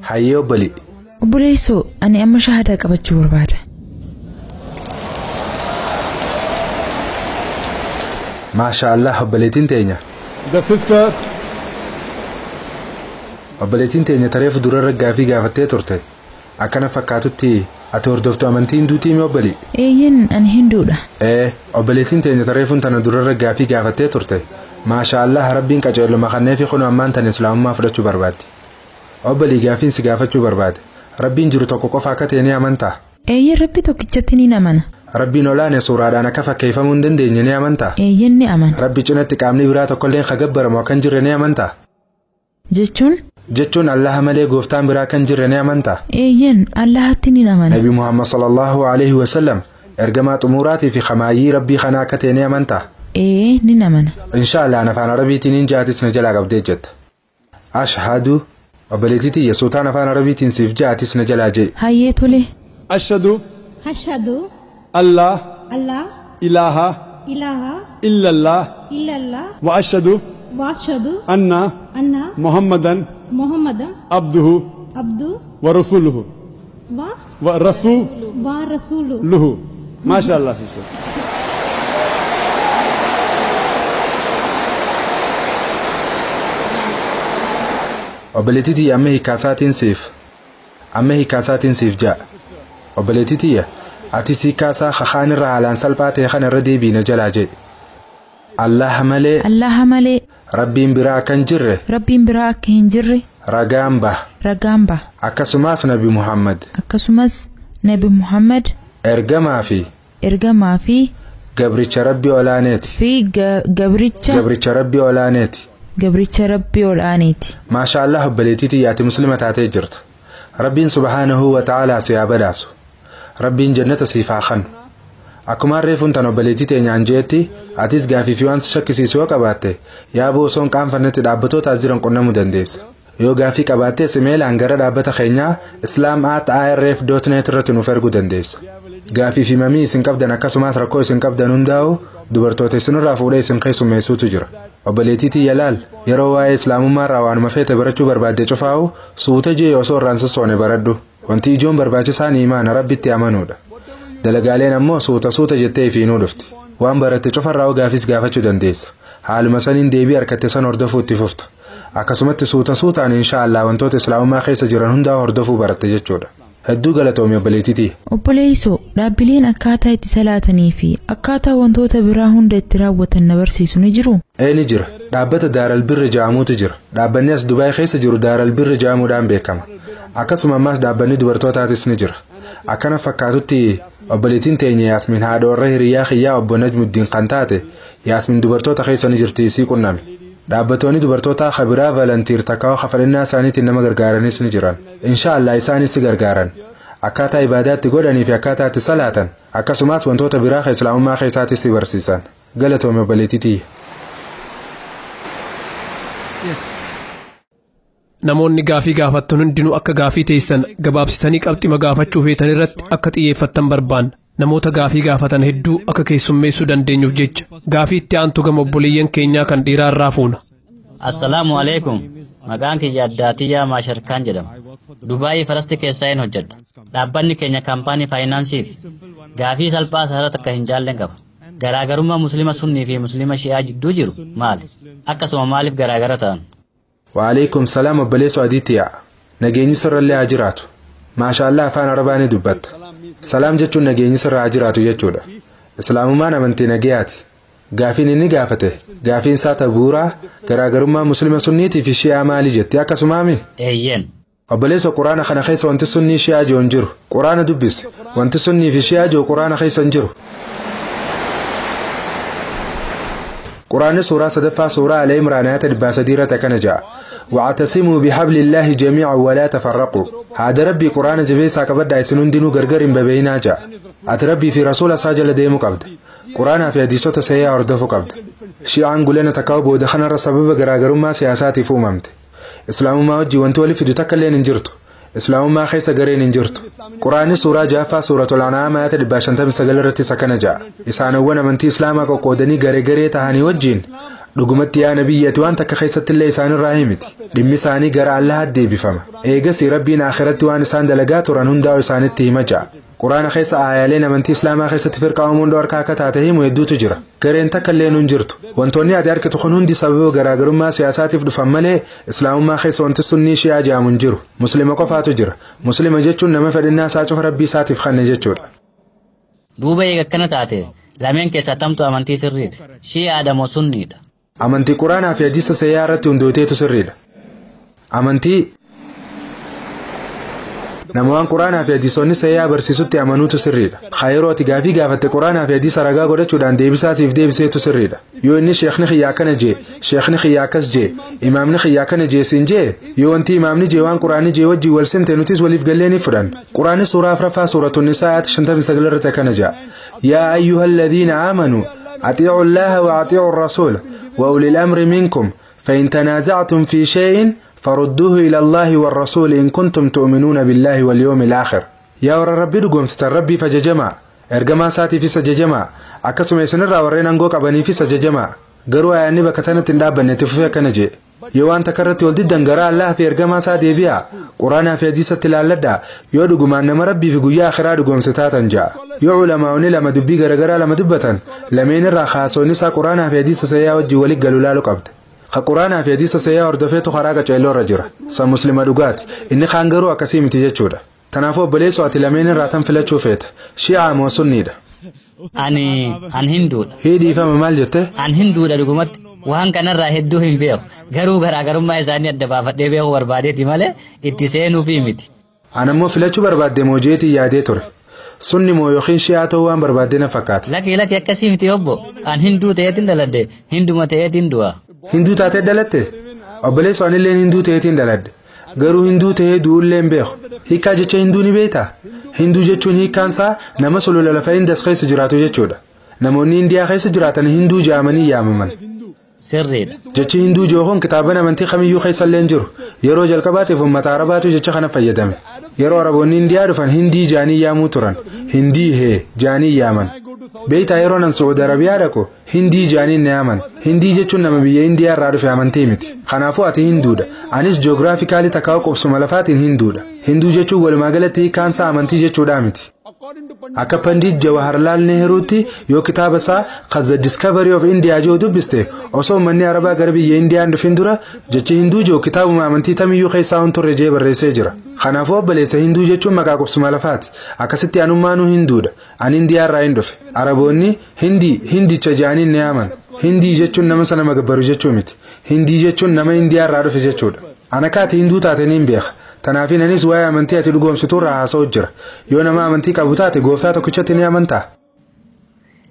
Hayyee obbolii. Obboleessoo ani amma shahaadaa qabachuu barbaada. Maasha Allah obboleettiin teenya. The sister Obboleettiin teenya tareef durarra gaafii gaafattee turte. Akkana fakkaatutti ati hordoftu amantii hinduutii mi obbolii? Eeyyen ani hinduudha. Ee obboleettiin teenya tareefuun tana durarra gaafii gaafattee turte. Maasha Allah rabbiin qajeeluma kanneefi kun ammaan tana islaamummaa fudhachuu barbaaddi. Obbolii gaafiin si gaafachuu barbaade. Rabbiin jiru tokko qofa akka ta'e ni amantaa? Eeyyen rabbi tokkichatti ni amana. Rabbiin olaane suuraadhaan akka fakkeeffamuu hin dandeenye ni amantaa? Eeyyen ni amana. Rabbi cinatti qaamni biraa tokkolleen ka gabbaramu akka hin jirre ni amantaa? Jechuun? Jechuun Allaha malee gooftaan biraa kan jirre ni amantaa? Eeyyen Allahatti ni amana. Nabi Muhammad sallallahu alaihi wasallam ergamaa xumuraatii fi hamaayyii rabbii kanaa akka ta'e ni amantaa? Ee ni amana. Inshaallah afaan Arabiitiin hin jaatis na jalaa qabdee jetta. Ashhadu obboleettii tiyya suutaan afaan Arabiitiin siif jaatis na jalaa jee. Hayyee tole. Ashhadu Ashhadu Allah Allah ilaha ilaha illallah illallah wa ashhadu wa ashhadu anna anna Muhammadan Muhammadan abduhu abdu wa rasuluhu wa wa rasuluhu. wa rasuluhu. Maasha Allah sister. Obboleettii tiyya amma hiikkaasaatiin siif amma hiikkaasaatiin siif ja'a. Obboleettii tiyya ati hiikkaasaa kakaan irra haalaan salphaa ta'e kana irra deebii na jalaa jedhe. Allaha malee Allaha malee rabbiin biraa akka hin jirre rabbiin biraa akka hin jirre ragaan baha. ragaan baha. Akkasumas Nabi Muhammad Akkasumas Nabi Muhammad ergamaa fi ergamaa fi gabricha rabbii olaaneeti. fi gabricha Gabricha rabbii olaaneeti. gabricha rabbii olaaneeti. Maasha Allah obboleettii tiyya ati muslima taatee jirta. Rabbiin subhaanahu wa ta'aalaa si haa badhaasu. Rabbiin jannata siif haa kennu. Akkuma reefuun tan obboleettii teenyaan jeetti atis gaafii fi waan si shakkisiisu yoo qabaatte yaaboo osoo hin qaanfannetti dhaabbatoota as jiran qunnamuu dandeessa. Yoo gaafii qabaattes imeelaan gara dhaabbata keenyaa islam@irf.net irratti nuuf erguu dandeessa. Gaafii fi mamii isin qabdan akkasumas rakkoo isin qabdan hundaa'u dubartoota isinirraa fuudhee isin keessummeessuutu jira. Obboleettii tiyya laal yeroo waa'ee islaamummaa irraa waanuma feete barachuu barbaadde cufaa'u suuta jee osoo irraan sossoone baradhu. Wanti ijoon barbaachisaan imaana rabbitti amanuudha. Dalagaaleen ammoo suuta suuta jettee ifiinuu dhufti. Waan baratte cufarraa gaafis gaafachuu dandeessa. Haaluma saniin deebii harkatte san hordofuu itti fufta. Akkasumatti suuta suutaan inshaallah wantoota islaamummaa keessa jiran hundaa hordofuu baratte jechuudha. Hedduu galatoomi obboleettii tiyya. Obboleessoo dhaabbileen akkaataa itti salaatanii fi akkaataa wantoota biraa hunda itti raawwatan na barsiisu ni jiru. Ee ni jira. Dhaabbata Daaral Birri jedhamuutu jira. Dhaabbanni as Dubaay keessa jiru Daaral Birri jedhamuudhaan beekama. Akkasuma ammaas dhaabbanni dubartootaatis ni jira. Akkana fakkaatutti obboleettiin teenya Yaasmin haadha warra hiriyaa kiyyaa obbo Najmuddiin kan taate Yaasmin dubartoota keessa ni jirti isii qunname. Dhaabbatoonni dubartootaa kabiraa valantiir takkaa'oo kafalannaa isaaniitiin nama gargaaranis ni jiran. Inshaallah isaanis si gargaaran. Akkaataa ibaadaatti godhanii fi akkaataa itti salaatan akkasumas wantoota biraa kan islaamummaa keessaatti si barsiisan. Galatoomi obboleettii tiyya. Namoonni gaafii gaafattan hundinuu akka gaafii teessan gabaabsitanii qabxima gaafachuu feetan irratti akka xiyyeeffattan barbaanna. Namoota gaafii gaafatan hedduu akka keessummeessuu dandeenyuuf jecha gaafii itti aantu gama obboleeyyan keenyaa kan dhiiraa irraa fuuna. Assalaamu alaikum. Maqaan kiyya Addaatiyyaa Maasharkaan jedhama. Dubaayii farasti keessaa hin hojjedha. Dhaabbanni keenya kaampaanii faayinaansiiti. Gaafii salphaa sarara takka hin jaallen qaba. Garaagarummaa musliima sunnii fi musliima shi'aa jidduu jiru maali? Akkasuma maaliif garaagara ta'an? Waalaikum salaam obboleessoo adiitti yaa. Nageenyi sirrallee haa jiraatu. Maashaallah afaan Arabaa ni dubbatta. Salaam jechuun nageenyi sirra haa jiraatu jechuudha. Islaamummaan amantii nagayaati. Gaafiin inni gaafate gaafiin isaa tabuuraa garaagarummaa musliima sunniitii fi shi'aa maali jetti akkasumaami? Eeyyeen. Obboleessa quraana kana keessa wanti sunnii shi'aa jiru hin jiru. Quraana dubbisi. Wanti sunnii fi shi'aa jiru quraana keessa hin jiru. Quraanni suuraa sadaffaa suuraa Al Imraan ayata 300 irratti akkana jedha. Wa'tasimuu bihablillahi jamii'an walaa tafarraquu. Haada rabbii quraana jabeessaa qabadhaa isin hundinuu gargar hin babayinaa jedha. Ati rabbii fi rasuula isaa jala deemuu qabda. Quraanaa fi hadiisota sahihaa hordofuu qabda. Shi'aan gulana takkaa'u booda kanarra sababa garaagarummaa siyaasaatiif uumamte. Islaamummaa wajjin wanti waliif fidu takka illeen hin jirtu. Islaamummaa keessa gareen hin jirtu. Quraanni suuraa ja'affaa suuratul An'aam ayata 159 irrattis akkana jedha. Isaanowwan amantii Islaamaa qoqqoodanii garee garee tahanii wajjin Dhugumatti yaa nabiyyi ati waan takka keessatti illee isaanirraa himiti. Dhimmi isaanii gara Allahaatti deebifama. Eegasii Rabbiin akhiratti waan isaan dalagaa turan hundaa'u isaanitti hima ja'a. Quraana keessa aayaaleen amantii Islaamaa keessatti firqaa uumuun dhorkaa akka taate himu hedduutu jira. Gareen takka illee nun jirtu. Wantoonni ati argitu kun hundi sababa garaagarummaa siyaasaatiif dhufan malee Islaamummaa keessa wanti sunnii shi'aa jedhamu hin jiru. Muslima qofaatu jira. Muslima jechuun nama fedhinnaa isaa cufa Rabbii isaatiif kanne jechuudha. Duuba eega akkana taate lameen keessaa tamtu amantii sirriiti. Shi'aadha moo sunniidha? Amantii Quraanaa fi hadiisa sayyaa irratti hundooteetu sirriidha. Amantii nama waan Quraanaa fi hadiisonni sayyaa barsiisutti amanuutu sirriidha. Yeroo ati gaafii gaafatte Quraanaa fi hadiisa ragaa godhachuudhaan deebisaa siif deebiseetu sirriidha. Yoo inni sheekni xiyyaa akkana jee, sheekni xiyyaa akkas jee, imaamni xiyyaa akkana jee siin jee, yoo wanti imaamni jee waan Quraanni jee wajjin wal simte nutis waliif gallee ni fudhanna. Quraanni suuraa afraffaa suuratu Nisaa ayat 59 irratti akkana jedha. Yaa ayyuhalladhiina aamanuu atiicu Allaaha wa atiicu rasuula wa ulil amri minkum فإن تنازعتم في شيء فردوه إلى الله والرسول إن كنتم تؤمنون بالله واليوم الآخر. يا ور ربي دغومستان ربي فججما ergamaa isaatiifis ajajamaa akkasuma isinirraa warreen aangoo qabaniifis ajajamaa. Garuu ayaanni bakka tanatti hin dhaabbanne itti fufee akkana jee. Yoo waan takka irratti wal diddan gara Allaah fi ergamaa isaa deebi'aa. Quraanaa fi hadiisatti ilaalladhaa. Yoo dhugumaan nama Rabbii fi guyyaa akhiraa dhugoomse taatan ja'a. Yoo ulamaa'onni lama dubbii garaagaraa lama dubbatan lameen irraa kaasoonni isaa Quraanaa fi hadiisa sayyaa wajjin walitti galu ilaaluu qabda. Ka Quraanaa fi hadiisa sayyaa hordofeetu karaa qaceelloo irra jira. San muslima dhugaati. Inni kaan garuu akkasii miti jechuudha. Kanaafuu obboleessoo ati lameen irraa tan filachuu feeta. Shi'aa moo sunniidha? Ani an hinduudha. Hii dhiifama maal jette? An hinduudha dhugumatti. Waan kanarraa hedduu hin beeku. Garuu garaagarummaa isaanii adda baafadhee beekuu barbaadeeti malee itti seenuufii miti. An ammoo filachuu barbaadde moo jeetii yaadee ture. Sunni moo yookiin shi'aa ta'uu waan barbaadde na fakkaata. Lakki lakki akkasii miti obbo. An hinduu ta'eetiin dhaladhe. Hinduma ta'eetiin du'a. Hinduu taatee dhalatte? Obboleessoo anilleen hinduu ta'eetiin dhaladhe. Garuu hinduu ta'ee du'ullee hin beeku. Hiikaa jecha hinduu ni beektaa? Hinduu jechuun hiikkaan isaa nama sulula lafa Indas keessa jiraatu jechuudha. Namoonni Indiyaa keessa jiraatan hinduu jedhamanii yaamaman. Sirriidha. Jechi hinduu joohuun kitaaba amantii kamiyyuu keessa illee hin jiru. Yeroo jalqabaatiif uummata Arabaatu jecha kana fayyadame. Yeroo Araboonni Indiyaa dhufan hindii jaanii yaamuu turan. Hindii hee jaanii yaaman. Beektaa yeroo nan Saudi Arabiyaa dhaqu hindii jaanii na yaaman. Hindii jechuun nama biyya Indiyaa irraa dhufe amantii miti. Kanaafuu ati hinduudha. Anis geographically takkaa qubsuma lafaatiin hinduudha. Hinduu jechuun walumaa galatti hiikkaan isaa amantii jechuudha miti. Akka Pandit Jawaharlaal Neheruutti yoo kitaaba isaa The Discovery of India jedhu dubbiste osoo uummanni Arabaa gara biyya Indiyaan dhufin dura jechi hinduu jiru kitaabuma amantii tamiyyuu keessaa hin turre jee barreessee jira. Kanaafuu obboleessa hinduu jechuun maqaa qubsuma lafaati. Akkasitti anummaanuu hinduudha. Ani Indiyaa irraa hin dhufe. Araboonni hindii hindicha jedhanii ni yaaman. Hindii jechuun nama sana magabbaru jechuu miti. Hindii jechuun nama Indiyaa irraa dhufe jechuudha. Ana kaati hinduu taate niin beeka. Kanaafin anis waa'ee amantii ati dhugoomsitu irraa haasa'u jira. Yoo nama amantii qabu taate gooftaa tokkichatti ni amantaa?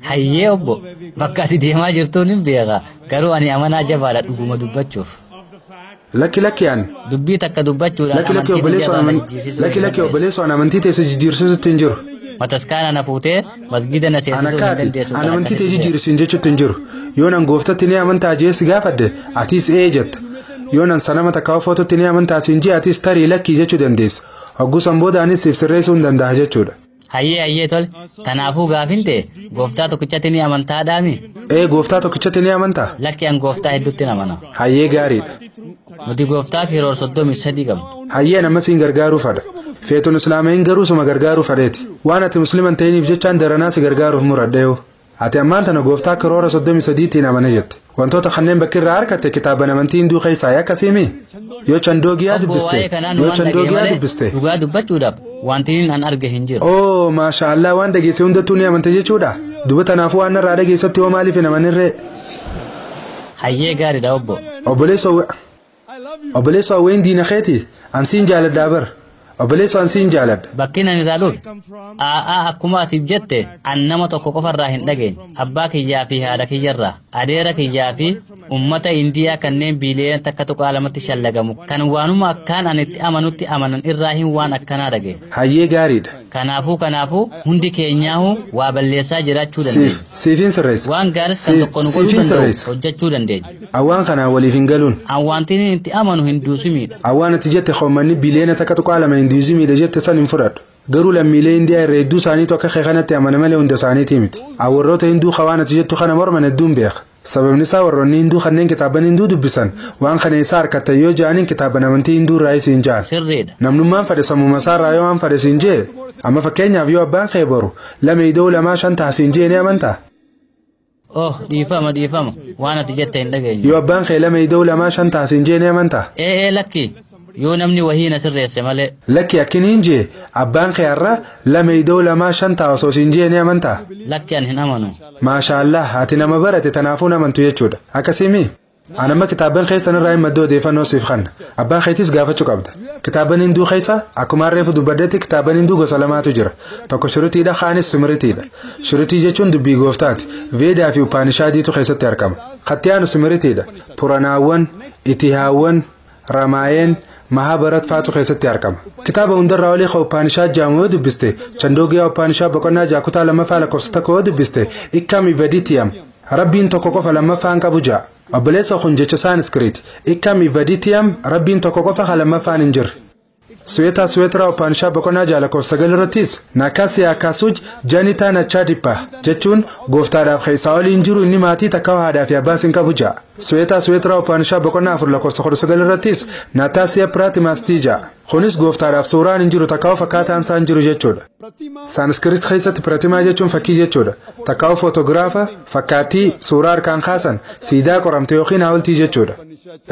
Hayyee obbo, bakka ati deemaa jirtuun hin beeka. Garuu ani amanaa jabaadha dhuguma dubbachuuf. Lakki lakki an. Dubbii takka dubbachuudhaan Lakki lakki obboleessoo amantii lakki lakki obboleessoo an amantii teessa jijjiirsiisutti hin jiru. Mataskaana na fuutee masgida na Ana seensisuu hin kaati dandeessu. an amantii tee jijjiirsiin jechuutti hin jiru. Yoo nan gooftatti ni amantaa jee si gaafadde atiis ee jetta. Yoo nan sanama takka foototti ni amantaa siin jee atiis tarii lakkii jechuu dandeessa. Hogguu san booda anis siif sirreessuu hin danda'a jechuudha. Hayyee hayyee tole. Kanaafuu gaafin ta'e gooftaa tokkichatti ni amantaadhaami. Ee gooftaa tokkichatti ni amantaa? Lakki an gooftaa hedduutti amana. Hayyee gaariidha. Nuti gooftaa fi yeroo 33 qabna. Hayyee nama siin gargaaruu fadha. Feetun islaamayin garuu suma gargaaruu fadheeti. Waan ati musliman ta'iniif jechaan daranaa si gargaaruuf muradheeyo. Ati ammaan tana gooftaa karoora 33tiin amane jette. Wantoota kanneen bakki irraa argatte kitaaba amantii hinduu keessaa akkasiimi. Yoo chandoogiyaa Obbo dubbiste. waa'ee kanaan Yoo waan dhagee chandoogiyaa malee dubbiste. dhugaa dubbachuudhaaf wanti an arge hin jiru. Oo maasha Allah waan dhageesse hundattuu ni amante jechuudha. Duba tanaafuu waan irraa dhageessatti hoo maaliif hin amanirree? Hayyee gaariidha obbo. Obboleessoo obboleessoo hawween diina keeti ansiin jaaladhaa bar. Obboleessoo ansiin jaaladha. Bakki ani irraa dhufe a'aa akkuma atiif jette an nama tokko qofarraa hin dhageenye abbaa kiyyaa fi haadha kiyyarraa adeera kiyyaa fi ummata indiyaa kanneen biiliyoona 1.2tti shallagamu kan waanuma akkaan ani itti amanutti amanan irraa hin waan akkanaa dhageenye. Hayyee gaariidha. Kanaafuu hundi keenyaahu waa balleessaa jiraachuu dandeenya. Siifin sirreessa. Waan gaaris kan tokko nu godhuu Siifin danda'u sirreessa. hojjechuu dandeenya. Awwaan kanaa waliif hin galuun. An wanti inni itti amanu hinduusimiidha. Awwaan ati jette hoommanni biliyoona 1.2 hinduuzimiidha jette san hin fudhadhu. Garuu lammiilee Indiyaa irra hedduu isaaniitu akka kee kanatti amana malee hunda isaaniitii miti. Awwarroota hinduu hawaan ati jettu kana morman hedduun beeka. Sababni isaa warroonni hinduu kanneen kitaaban hinduu dubbisan waan kana isaa harkattan yoo ja'aniin kitaaban amantii hinduu irraa isiin ja'an. Sirriidha. Namnummaan fedhe sammuma isaa irraa yoo waan fedhe siin jee amma fakkeenyaaf yoo abbaan kee boru 2 × 2 5 ta'a siin jee ni amantaa? Oh, dhiifama dhiifama waan ati jette hin dhageenye. Yoo abbaan kee 2 × 2 5 ta'a siin jee ni amantaa? Ee lakki yoo namni wahii na sirreesse malee. Lakki akkiniin jee abbaan kee har'a 2 × 2 5 ta'a osoo siin jee ni amantaa? Lakki an hin amanu. Maashaallah ati nama barate tanaafuu hin amantu jechuudha. Akkasimi an amma kitaaban keessan irraa hin maddoo odeeffannoo siif kanna. Abbaan keetis gaafachuu qabda. Kitaaban hinduu keessa akkuma reefu dubbaddetti kitaaban hinduu gosa lamaatu jira. Tokko shurutiidha kaanis simritiidha. Shurutii jechuun dubbii gooftaati. Veedaa fi Upanishaadiitu keessatti argama. Katti simritiidha. Puranaawwan, Itihaawwan, Ramaayeen, Mahabharat faatu keessatti argama. Kitaaba hundarraa olii Upanishaad jedhamu yoo dubbiste, Chandogyaa Upanishaad boqonnaa 6 kutaa 2 lakkoofsa 1 yoo dubbiste, Ikkam Ivaditiyam Rabbiin tokko qofa lammaffaan qabu ja'a. Obboleessa kun jecha Saaniskiriiti. Ikkam Ivaditiyam Rabbiin tokko qofa lammaffaan hin jirre. Suweetaa Suweetraa Upanishaad boqonnaa 6 lakkoofsa 9 irrattis Nakasi Akasuj Janita Nachadippa jechuun gooftaadhaaf keessaa olii hin jiru inni maatii takka haadhaa fi abbaas hin qabu ja'a. Suweetaa Suweetraa Upanishaad boqonnaa 4 lakkoofsa 19 irrattis Natasiya Pratimastii ja'a. Kunis gooftaadhaaf suuraan hin jiru takka fakkaataan isaa hin jiru jechuudha. Saaniskiriit keessatti Pratimaa jechuun fakkii jechuudha. Takka footograafa, fakkaattii, suuraa harkaan kaasan, siidaa qoramte yookiin hawultii jechuudha.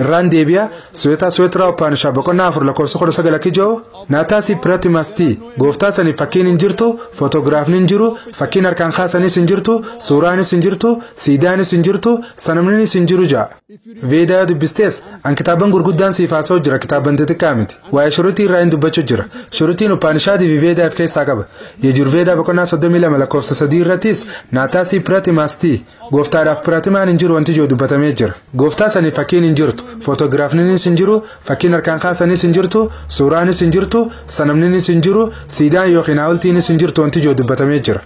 Irraan deebi'a Suweetaa Suweetraa Upanishaad boqonnaa 4 lakkoofsa 19 kijoo Natasi Pratimastii gooftaa saniif fakkiin hin jirtu, footograafni hin jiru, fakkiin harkaan kaasanis hin jirtu, suuraanis hin jirtu, siidaanis hin jirtu, sanamninis hin jiru ja'a. Veedaa dubbistees an kitaaban gurguddaan siif haasa'u jira kitaaban xixiqqaa miti. Waa'ee shurutii irraa hin dubbachuu jira. Shurutiin Upanishaadii fi Veedaa of keessaa qaba. Yajurveedaa boqonnaa 32 lakkoofsa 3 irrattis Natasi Pratimastii gooftaadhaaf Pratimaan hin jiru wanti jiru dubbatamee jira. Gooftaa saniif fakkiin hin jirtu, footograafninis hin jiru, fakkiin harkaan kaasanis hin jirtu, suuraanis hin jirtu, sanamninis hin jiru, siidaan yookiin hawultiinis hin jirtu wanti jiru dubbatamee jira.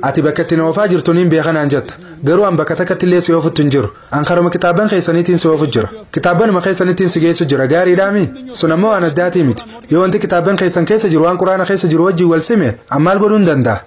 Ati bakka itti na oofaa jirtu niin beekanaan jetta. Garuu an bakka takkatti illee si oofutti hin jiru. An karuma kitaaban keessaniitiin si oofu jira. Kitaabanuma keessaniitiin si geessu jira. Gaariidhaami? Sun ammoo waan addaatii miti. Yoo wanti kitaaban keessan keessa jiru waan quraana keessa jiru wajjin wal sime an maal godhuu hin danda'a?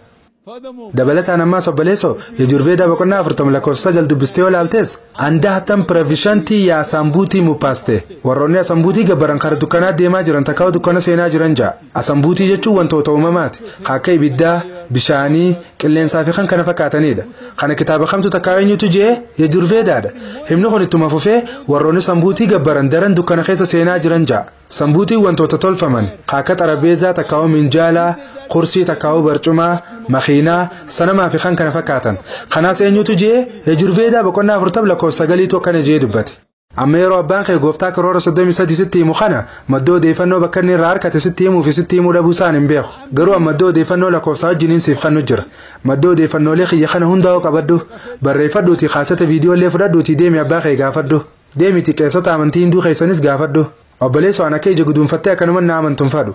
Dabalataan ammaas obboleessoo Yajurveedaa boqonnaa 40 lakkoofsa 9 dubbistee yoo ilaaltes Andahatan Pravishantii yaa Sambuutii mupaaste warroonni Asambuutii gabbaran kara dukkanaa deemaa jiran takkaa'u dukkana seenaa jiran ja'a. Asambuutii jechuun wantoota uumamaati. Akka ibiddaa, bishaanii, qilleensaa fi kan kana fakkaatanidha. Kana kitaaba kamtu takkaa'u eenyutu jee Yajurveedaadha. Himni kun ittuma fufee warroonni Sambuutii gabbaran daran dukkana keessa seenaa jiran ja'a. Sambuutiin wantoota tolfaman akka xarabeezaa takkaa'u minjaalaa, kursii takkaa'u barcumaa, makiinaa, sanamaa fi kan kana fakkaatan. Kanaas eenyutu jee Yajurveedaa boqonnaa 40 lakkoofsa 9 akkana jee dubbate. Amma yeroo abbaan kee gooftaa karoora 33 sitti himu kana maddoo odeeffannoo bakka inni irraa harkate sitti himuu fi sitti himuu dhabuu isaan hin beeku. Garuu maddoo odeeffannoo lakkoofsa wajjiniin siif kennu jira. Maddoo odeeffannoolee kiyya kana hundaa'uu qabadhu. Barreeffadhuutii kaasata viidiyoolee fudhadhuutii deemi abbaa kee gaafadhu. Deemiti qeessota amantii hinduu keessanis gaafadhu. Obboleessoo an akka ija guduunfattee akkanuma na amantuun fadhu.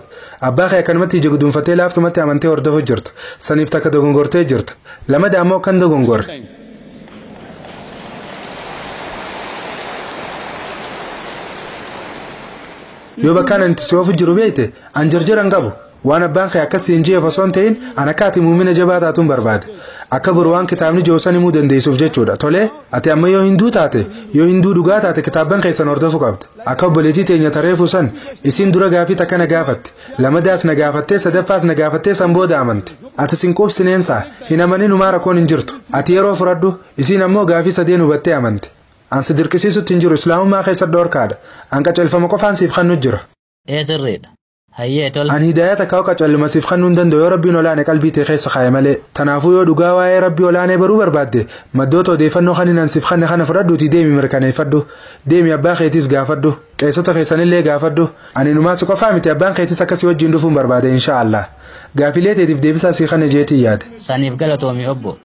Abbaa kee akkanumatti ija guduunfattee laaftumatti amantee hordofuu jirta. Saniif takka dogongortee jirta. Lamada ammoo kan dogongorre. Yoo bakkaan anti si oofu jiru beekte an jarjara hin qabu. Waan abbaan kee akkasii hin jeef osoo hin ta'in an akka ati muumina jabaa taatuun barbaade. Akka boru waan kitaabni joosan himuu dandeessuuf jechuudha. Tolee ati amma yoo hinduu taate yoo hinduu dhugaa taate kitaabban keessan hordofuu qabda. Akka obboleettii teenya tareefuu san isiin dura gaafii takka na gaafatte. Lamadaas na gaafattee sadaffaas na gaafattee san booda amante. Ati sin quubsineensaa hin amanin humaa rakkoon hin jirtu. Ati yeroo fudhadhu isiin ammoo gaafii sadeen hubattee amante. An si dirqisiisutti hin jiru islaamummaa keessa dhoorkaadha. An qacelfama qofaan siif kennu jira. Ee sirriidha. Hayyee tola. An hidaayata takkaa'u qacalluma siif kennuu hin danda'u yoo rabbiin olaane qalbii ta'e keessa kaa'e malee. Tanaafuu yoo dhugaa waa'ee rabbii olaanee baruu barbaadde maddoota odeeffannoo kan hin siif kenne kana fudhadhuutii deemi mirkaneeffadhu. Deemi abbaa keetiis gaafadhu. Qeessota keessanillee gaafadhu. Ani numaa si qofaa miti abbaan keetiis akkasii wajjin dhufuun barbaade inshaallah. Gaafilee teetiif deebisaa sii kenne jeetii yaade. Saniif galatoomi obbo.